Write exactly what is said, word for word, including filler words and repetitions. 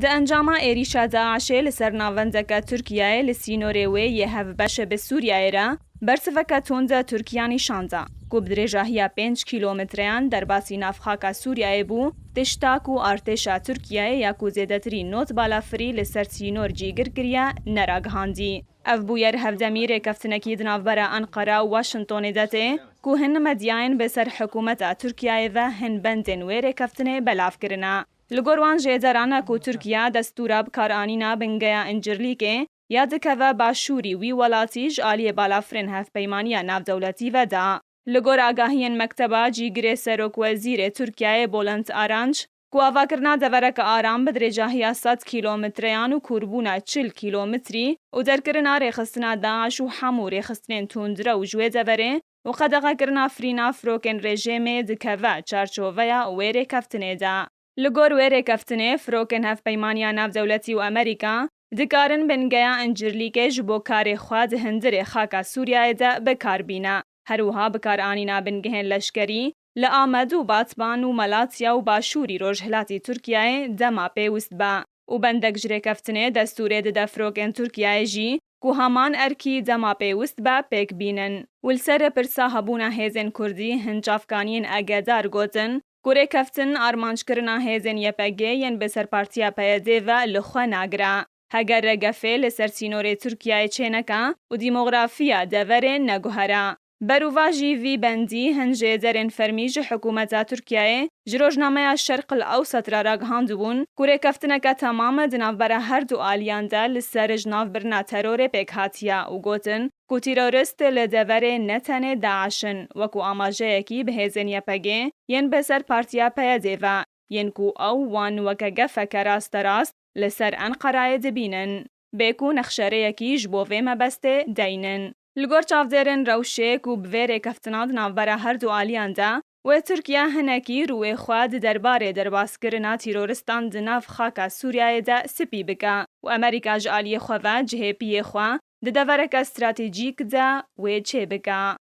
Di encama êrîşa DAIŞê li ser navendeke Tirkiyeyê li sînorê wê yê hevbeş bi Sûriyeyê re, bersiveke tund Tirkiya nîşan da, ku bi dirêjahiya pênc kîlometreyan derbasî navxaka Sûriyeyê bû, tişta ku artêşa Tirkiyeyê ya ku zêdetirî nod balafirî li ser sînor cîgir kiriye, neragihandî. Ev bûyer hevdemî rêkeftinekî di navbera Enqera û Washingtonê de tê, ku hin medyayên bi ser hikûmeta Tirkiyeyê ve hin bendên wê rêkeftinê belav kirine. Li gor wan jêderan e ku Tirkiye destûra bikaranîna bingeya Încirlîkê ya dikeve başûrî wî welatî ji aliyê balafirên Hevpeymaniya Navdewletî ve da. Li gor agahiyên Mekteba Cîgirê Serokwezîrê Tirkiyeyê Bolent Aranç, ku avakirina devereke aram bi dirêjahiya sed kîlometreyan û kûrbûna çil kîlometrî û derkirina rêxistina DAIŞ û hemû rêxistinên tundrew ji wê deverê û qedexekirina firîna firokên rejîmê dikeve çarçoveya wê rêkeftinê de. Li gor wê rêkeftinê, firokên Hevpeymaniya Navdewletî û Amerîka dikarin bingeya Încirlîkê ji bo karê xwe di hundirê xaka Sûriyeyê de bi kar bîne. Her wiha bikaranîna bingehên leşkerî li Amed û Batman û Malatya û başûrî rojhilatî Tirkiyeyê dema pêwist be. Û bendek ji rêkeftinê destûrê dide firokên Tirkiyeyê jî ku heman erkî dema pêwist be pêk bînin. Û li ser pirsa hebûna hêzên Kurdî hin çavkaniyên agedar gotin ku rêkeftin armanckirina hêzên Y P G yên bi ser partiya P Y D ve li xwe nagire. Heger re gefê li ser sînorê Tirkiyeyê çêneke û demografiya deverê neguhere. Berovajî vî bendî hin jêderên fermî ji hikûmeta Tirkiyeyê ji rojnameya Şerq el Ewsat re ragihandibûn ku rêkeftineke temam di navbera her du aliyan de li ser ji nav birina terorê pêk hatiye û gotin ku terorist li deverê ne tenê DAIŞ in, wekû amajeyekî bi hêzên Y P G yên bi ser partiya P Y D ve, yên ku ew wan weke gefeke rasterast li ser Enqerayê dibînin. Bê ku nexşerêyekî ji bo vê mebestê deynin. Li gor çavdêrên rewşê ku bi vê rêkeftina di navbera her du aliyan de wê Tirkiye hinekî rûyê xwe di derbarê derbaskirina tîroristan di nav xaka Sûriyeyê de spî bike û Amerîka ji aliyê xwe ve cihê piyê xwe di devereke stratejîk de wê çêbike.